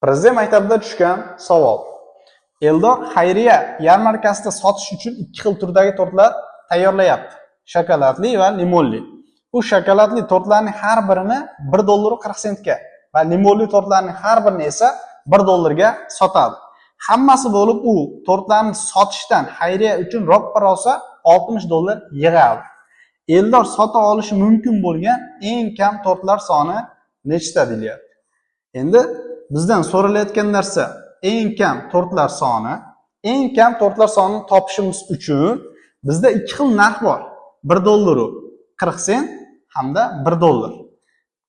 Prezident maktabida tushgan savol. Eldor xayriya yarmarkasida sotish uchun ikki xil turdagi tortlar tayyorlayapti. Shokoladli va limonli. U shokoladli tortlarning har birini 1 dollar 40 sentga va limonli tortlarning har birini esa 1 dollarga sotadi. Hammasi bo'lib u tortlarni sotishdan xayriya uchun roppa-rosa 60 dollar yig'adi. Eldor sota olishi mumkin bo'lgan eng kam tortlar soni nechta deyilyapti. Endi bizdan so'ralayotgan narsa eng kam tortlar soni. Eng kam tortlar sonini topishimiz uchun bizda ikki xil narx bor. 1 dollar 40 sent hamda 1 dollar.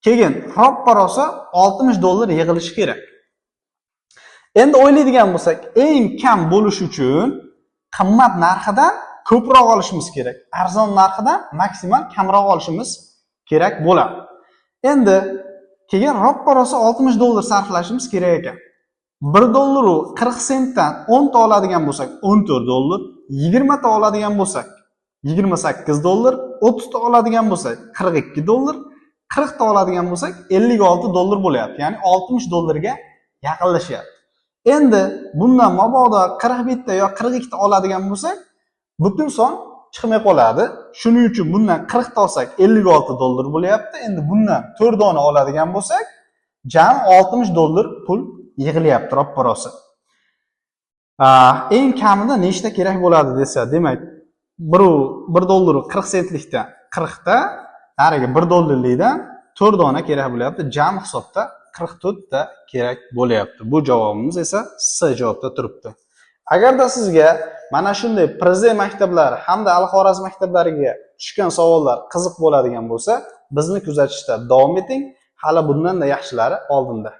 Keyin roppa-rosa 60 dollar yig'ilishi kerak. Endi o'ylaydigan bo'lsak, eng kam bo'lishi uchun qimmat narxidan ko'proq olishimiz kerak. Arzon narxidan maksimal kamroq olishimiz kerak bo'ladi. Endi keyin roppa-rosa 60 dollar sarflashimiz kerak ekan. 1 dollar 40 sentdan 10 ta oladigan bo'lsak 14 dollar, 20 ta oladigan bo'lsak 28 dollar, 30 ta oladigan bo'lsak 42 dollar, 40 ta oladigan bo'lsak 56 dollar bo'lyapti. Ya'ni 60 dollarga yaqinlashyapti. Endi bundan mabodo 41 ta yo 42 ta oladigan bo'lsak, butun son chiqmay qoladi. Shuning uchun bundan 40 ta olsak 56 dollar bo'lyapti. Endi bundan 4 dona oladigan bo'lsak, jami 60 dollar pul yig'ilyapti roppa-rosa. Eng kamida nechta kerak bo'ladi desa, demak 1 dollar 40 sentlikdan 40 ta, narigi 1 dollarlikdan 4 dona kerak bo'lyapti. Jami hisobda 44 ta kerak bo'lyapti. Bu javobimiz esa S javobda turibdi. Agarda sizga mana shunday Prezident maktablari hamda Al-Xorazm maktablariga tushgan savollar qiziq bo'ladigan bo'lsa, bizni kuzatishda davom eting. Hali bundan da yaxshilari oldinda.